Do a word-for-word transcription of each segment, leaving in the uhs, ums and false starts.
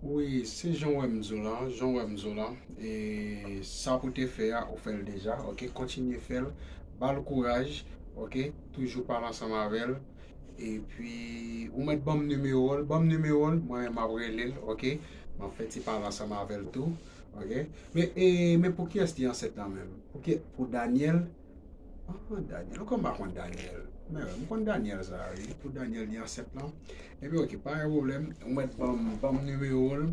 Wi, se jan w wè m di w la, jan w wè m di w la. E sa pou te fè a, ou fè l deja, oke? Kontinye fè l, ba l kouraj, oke? Toujou pale ansanm avè l. Epi, ou mèt ban m nimewo l, ban m nimewo l, mwen menm m ap rele l, oke? M ap fè ti pale ansanm avè l tou, oke? Men, e, men pou kiyès li ansent la menm? Pou ki, pou Daniel? Ah, Daniel, ou konn pa konn Daniel. Men, m konn Daniel sa, wi. Pou Daniel li ansent lan. Epi, oke, pa gen pwoblèm. Ou mèt ban m, ban m nimewo l.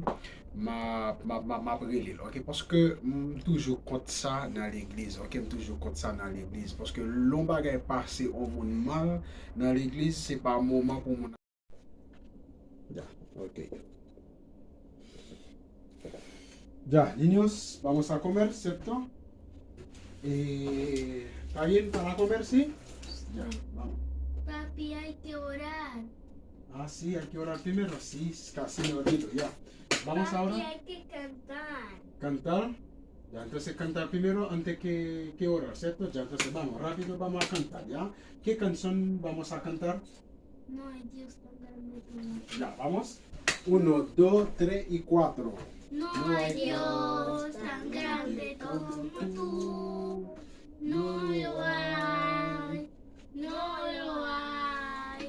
M a, m a, m a, m ap rele l, oke? Paske m toujou kont sa nan legliz, oke? M toujou kont sa nan legliz. Paske lè yon bagay pase yon moun mal nan legliz, se pa moman pou moun. Ya, oke. Ya, niños, vamos a comer, ¿cierto? Eh, ¿está bien para comer, sí? Ya, vamos. Papi, hay que orar. Ah, sí, hay que orar primero. Sí, casi me olvido, ya. Vamos a orar. Papi, hay que cantar. ¿Cantar? Ya, entonces cantar primero antes que, que orar, ¿cierto? Ya, entonces vamos, rápido vamos a cantar, ¿ya? ¿Qué canción vamos a cantar? No hay Dios tan grande como tú. Ya, vamos. Uno, dos, tres y cuatro. No hay Dios tan grande como tú. No lo hay. No lo hay.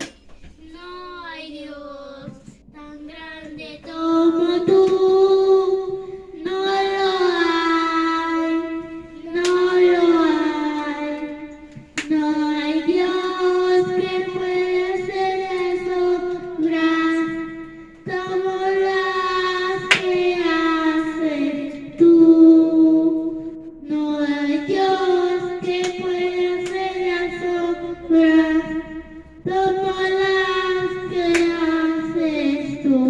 No hay Dios tan grande como tú. No lo hay. No lo hay. No hay Dios que pueda hacer las obras como las que haces tú. No hay Dios que pueda hacer las obras como las que haces tú.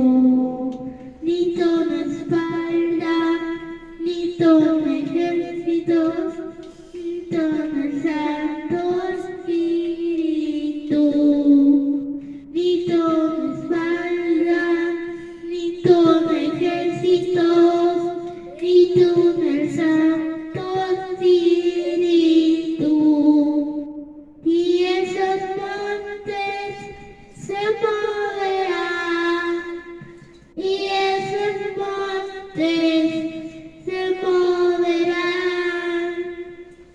Ni tu espalda, ni tu ejército, ni tu Santo Espíritu. Ni tu espalda, ni tu ejército, ni tu Santo Espíritu. Y esos montes se moverán, y esos montes se moverán,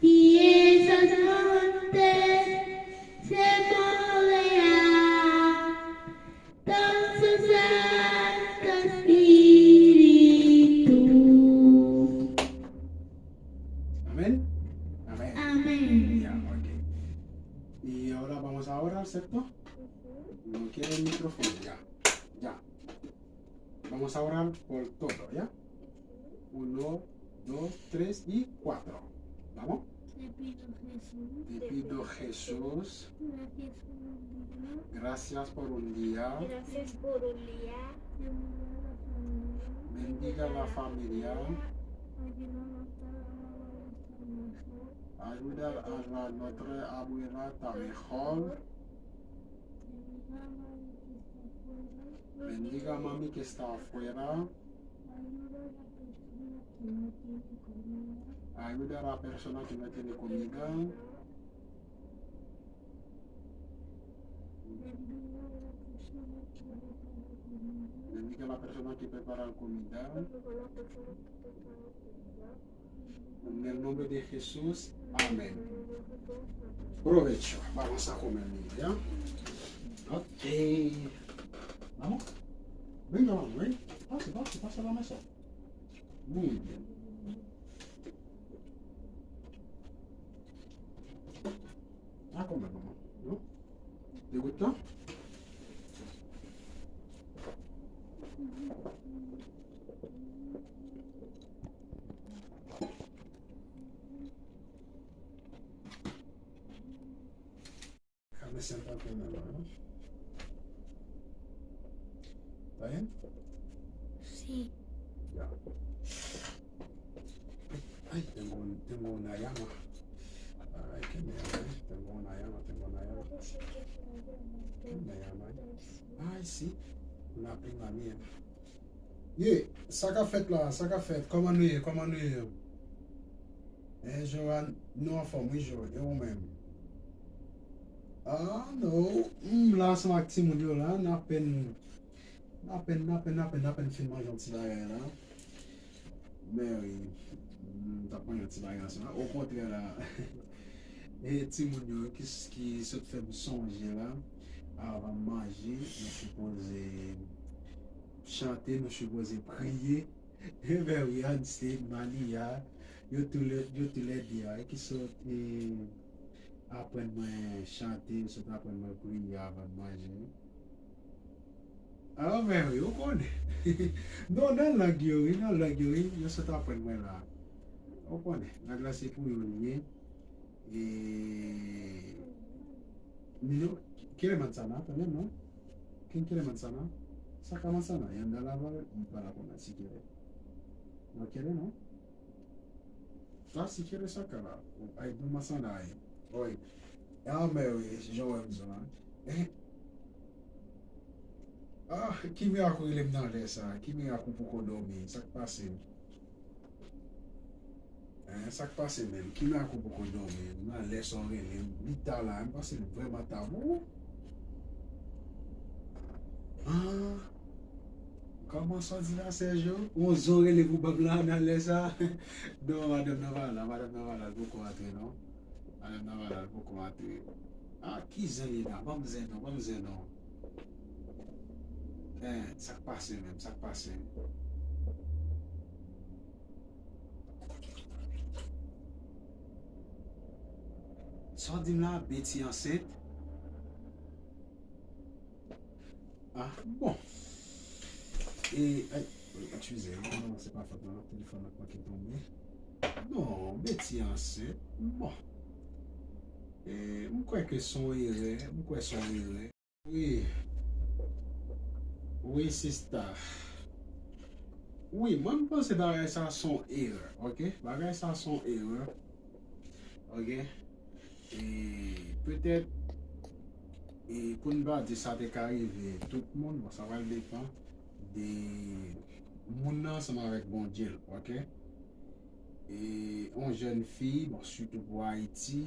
y esos montes se moverán con su Santo Espíritu. Amén. Amén. Amén. Ya, ok. Y ahora vamos a orar, ¿cierto? No quiere el micrófono, ya. Ya. Vamos a orar por todo, ¿ya? Uno, dos, tres y cuatro. ¿Vamos? Te pido, Jesús. Te pido, Jesús. Gracias por un día. Gracias por un día. Gracias por un día. Bendiga a la familia. Bendiga a la familia. Ayuda a nuestra abuela a estar mejor. Ayuda a la, nuestra abuela a estar mejor. Bendiga a mami que está afuera. Ayuda a la persona que no tiene comida. Bendiga a la persona que prepara la comida. En el nombre de Jesús, amén. Provecho. Vamos a comer, niña. Ok. Vamos. Venga, vamos, ven. Pase, pase, pase la mesa. Muy bien. A comer, mamá. ¿No? ¿Te gusta? Déjame sentarte en el baño. ¿Está bien? Sí. Ya. Ay, tengo un, tengo una llama. Ay, que me llama, eh. Tengo una llama, tengo una llama. ¿Quién me llama, eh? Ay, sí. Una prima mía. Ye, sa k ap fèt la? Sa k ap fèt? Kòman nou ye? Kòman nou ye? Eh, Johan, nou anfòm, wi, Jo. E ou menm? Ah, no. M la ansanm ak timoun yo la, n apèn, Apèn, apèn, apèn, apèn fin manje yon ti bagay la. Men wi, m t ap manje yon ti bagay ansanm la. Okontrè la, e timoun yo ki, ki sot fè m sonje la, avan m manje, nou sipoze chante, nou sipoze priye. Ebyen wi, Anse, Maliya, yo tou lè, yo tou lè de a, ki sot, e, aprann mwen chante, yo sot aprann mwen priye avan m manje. A, men wi, ou konnen. Non, nan lang yo, wi, nan lang yo, wi, yo sot aprann mwen la. Ou konnen, lang la se pou yo li ye. E, nou, kile mansana, tande non? Kin kile mansana? Saka mansana, yanda la, m pa la konnen si kile. Non, kile non? Sa si kile saka la. Ay, bon mansana, ay. Oy. A, men wi, jan w wè m zon an. Eh. Ah, ki mirak ou rele m nan lè sa? Ki mirak ou poko dòmi? Sa k pase? Hein, sa k pase menm? Ki mirak ou poko dòmi? Nan lè sa w rele m, li ta la, m panse l vrèman ta pou ou. Ah, kòman sa w di la, Sergio? Ou zon rele pou bab la nan lè sa? Non, madanm nan pa la, madanm nan pa la, l poko antre non. Madanm nan pa la, l poko antre. Ah, ki zen li la? Ban m zen non, ban m zen non. Eh, sa k pase menm, sa k pase? Sa w di m la, Betty ansent? Ah, bon. E, ay, eskize, non, se pa fòt mwen, telefòn nan manke tonbe. Non, Betty ansent, bon. E, m kwè ke se yon erè, m kwè se yon erè. Wi. Wi, sista. Wi, mwen m panse bagay sa se yon erè, oke? Bagay sa se yon erè. Oke? E petèt, e pou n pa di sa te ka rive tout moun, bon, sa pral depann de moun nan ansanm avèk Bondye l, oke? E yon jèn fi, bon, sitou pou Ayiti,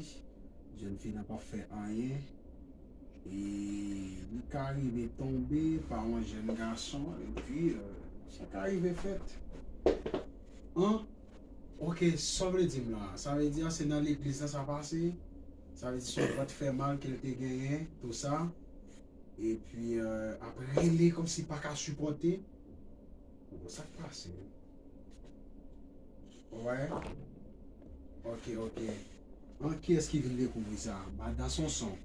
jèn fi nan p ap fè anyen. E li ka rive tonbe pa yon jèn gason, epi, euh, sa ka rive fèt. An? Oke, sa w vle di m la? Sa vle di a se nan legliz la sa pase? Sa vle di se yon vant fè mal ke l te genyen, tou sa. Epi, euh, ap rele kòmsi pa ka sipòte. Bon, sa k pase? Wè? Oke, oke. An, kiyès ki vin dekouvri sa? Madan Sonson.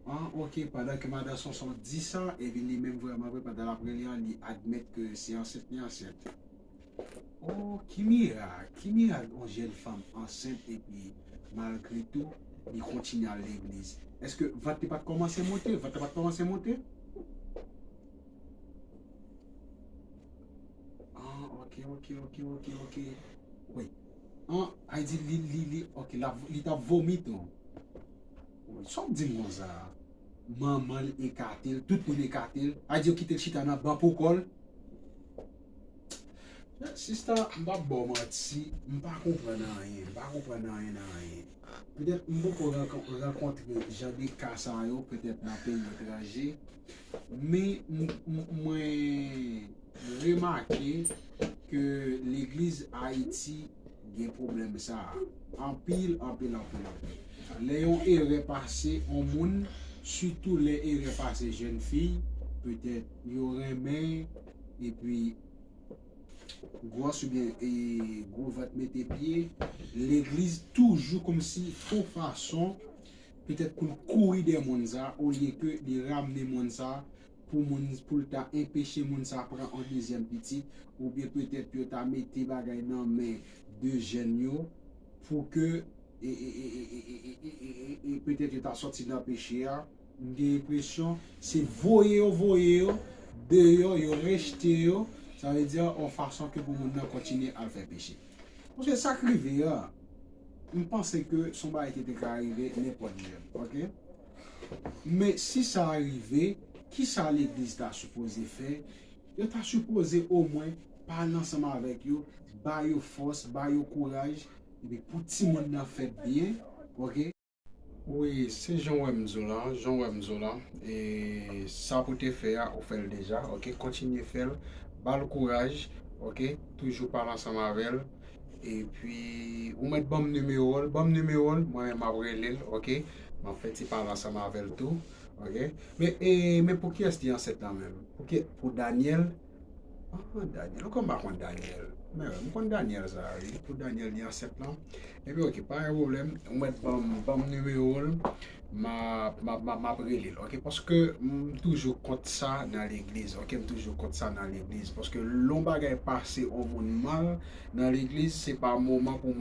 An, oke, pandan ke Madan Sonson di sa, epi li menm vrèman vre, pandan l ap rele an, li admèt ke se ansent li ansent. Oh, ki mirak, ki mirak yon jèn fanm ansent epi malgre tou, li kontinye al legliz. Èske vant li pa t kòmanse monte? Vant la pa t kòmanse monte? Ah, oke, oke, oke, oke, oke. Wi. Ah, ay di li, li, li, oke, la, li t ap vomi tou. Wi, sa w di m konsa? Manman l ekate l, tout moun ekate l. Ay di yo kite l chita nan ban pou kò l. Sista, m p ap ba w manti, m pa konprann anyen, m pa konprann anyen nan anyen. Petèt m poko rankon-, rankontre jan de ka sa yo, petèt nan peyi etranje, men m, m, mwen remake ke legliz Ayiti gen pwoblèm sa a. Anpil, anpil, anpil, anpil. Lè yon erè pase yon moun, sitou lè erè pase jèn fi, petèt yo renmen, epi gwòs oubyen, e, gwo vant mete pye, legliz toujou kòmsi fon fason, petèt pou l kouri dè moun sa, olye ke li ramne moun sa, pou moun, pou l ta enpeche moun sa pran yon dezyèm pitit, oubyen petèt pou yo ta mete bagay nan men de jèn yo, pou ke, e, e, e, e, e, e, e, e, e, e petèt yo ta sòti nan peche a. M gen enpresyon se voye yo voye yo deyò, yo rejte yo, sa vle di yon fason ke pou moun nan kontinye al fè peche. Paske sa k rive a, m panse ke se yon bagay ki te ka rive nenpòt jèn, oke? Men si sa rive, kisa legliz ta sipoze fè? Yo ta sipoze omwen pale ansanm avèk yo, ba yo fòs, ba yo kouraj, epi pou timoun nan fèt byen, oke? Wi, se jan w wè m di w la, jan w wè m di w la. E sa pou te fè a, ou fè l deja, ok? Kontinye fè l, ba l kouraj, ok? Toujou pale ansanm avè l. Epi, ou mèt ban m nimewo l, ban m nimewo l, mwen menm m ap rele l, ok? M ap fè ti pale ansanm avè l tou, ok? Men, e, men pou kiyès li ansent lan menm? Pou ki, pou Daniel? Ah, Daniel, ou konn pa konn Daniel. Men, m konn Daniel sa, wi. Pou Daniel li ansent lan. Epi, ok, pa gen pwoblèm. Ou mèt ban m, ban m nimewo l. M ap, m ap, m ap, m ap rele l, ok? Paske m toujou kont sa nan legliz, ok? M toujou kont sa nan legliz. Paske lè yon bagay pase yon moun mal nan legliz, se pa moman pou moun